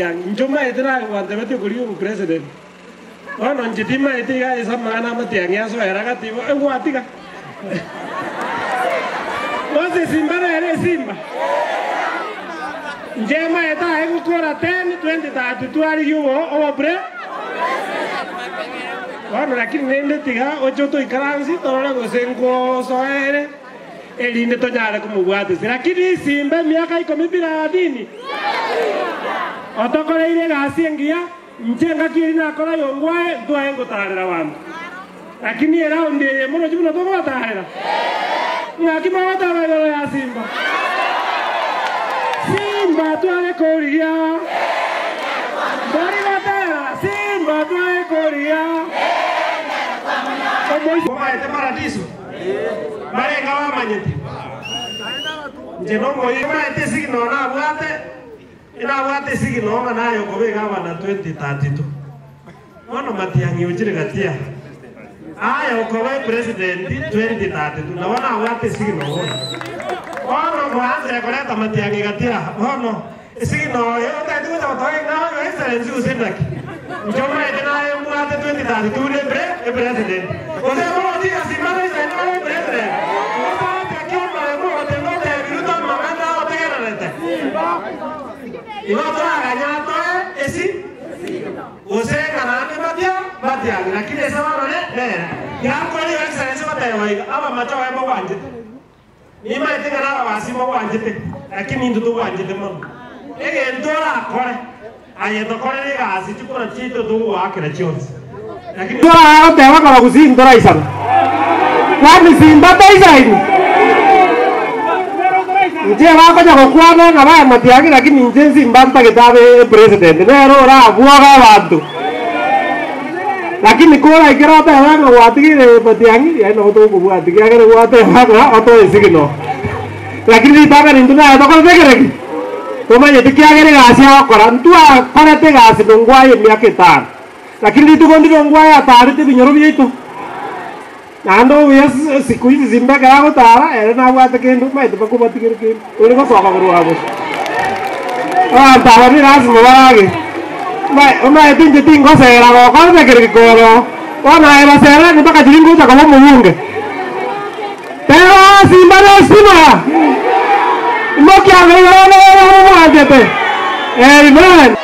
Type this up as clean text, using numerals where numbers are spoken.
Inche omaete naye gwantebetie okorigia obopresident, bono inche timaeti iga ase amang'ana amatiang'i asoera gati igo egwatiga. Gose esimba nere esimba? Inche maete aye gokora 10, 20, 30 twarigia obo obopre bono lakini rende tiga oche otoikaransi torore gose nkosoere erinde tonyare komobwatisia. Lakini esimba emiaka ikomi thelathini otokoreire egasi engiya, inche engaki eria nakora ayongwae, ntwaye ngotaarera abanto. Lakini eraundi eye moroche buna tokobataarera? Ng'aki mogoteba igoro ya simba? Simba tware korigia, mbori gotera, Simba tware korigia. Omoiseke omaete paradiso. Mbarenga bamanyete? Inche nomoyio omaete esignal nabwate, inabwate esignal ng'a naye okoba egavana 2032. Bono Matiang'i ochire gati aa. Aye okoba epresident 2032 nabo nabwate esignal bono. Bono mwanchire koreta Matiang'i gati aa. Bono esignal oyo otagete gocha gotoa ng'a Your Excellency gose naki? Inche omaete naye mbwate 2032 ne epresident. Gose mogotiga simba toisaine bare epresident? Gose ki omoremu ogoteba otebi Ruto amang'ana otegererete? Igo toraganye atoe esi gose ng'a naende mbatia mbatiangi, lakini ase bono ne nere. Tiga Your Excellency goteba iga, abamache oye mbogwanchete. Nimaete ng'a nababasi mbogwanchete, lakini intwe togwanchete mono. Egento orakore, aye tokorere egasi chikura chiaito togogoakera chionsi. Lakini Toragoteba korwa gusii ntoraisana. Kwani simba taisaini? Inche bakonya gokwana ng'a baye Matiang'i lakini inche nsimba ntagete abe epresident nere orabwoge abanto. Lakini koraikere otebe ng'a gwatigeire Matiang'i, yaani nabo togokobwatia ekiagera gwateba ng'a otoe esignal. Lakini ritang'ani intwe naye tokorete kere ki? Tomanyeti kiagera egasi agokora. Ntwakorete egasi nongwaye emiaka etano, lakini rituko ndire ongwaye ataarete ebinyoro biaito. Naende obuya siku hizi simba ekero agotara, ere nabwate kende, omanyete mpaka obatigere kende, ore gosoka korwa abwo. Abanto aba ni lasima barage, omanyete inche tingosera gokorete kere gekoroo, bono aye basera mpaka chiria ngocha koba omobunge. Teba simba nesima, imokia amaiga bono bono omwanchete. Amen.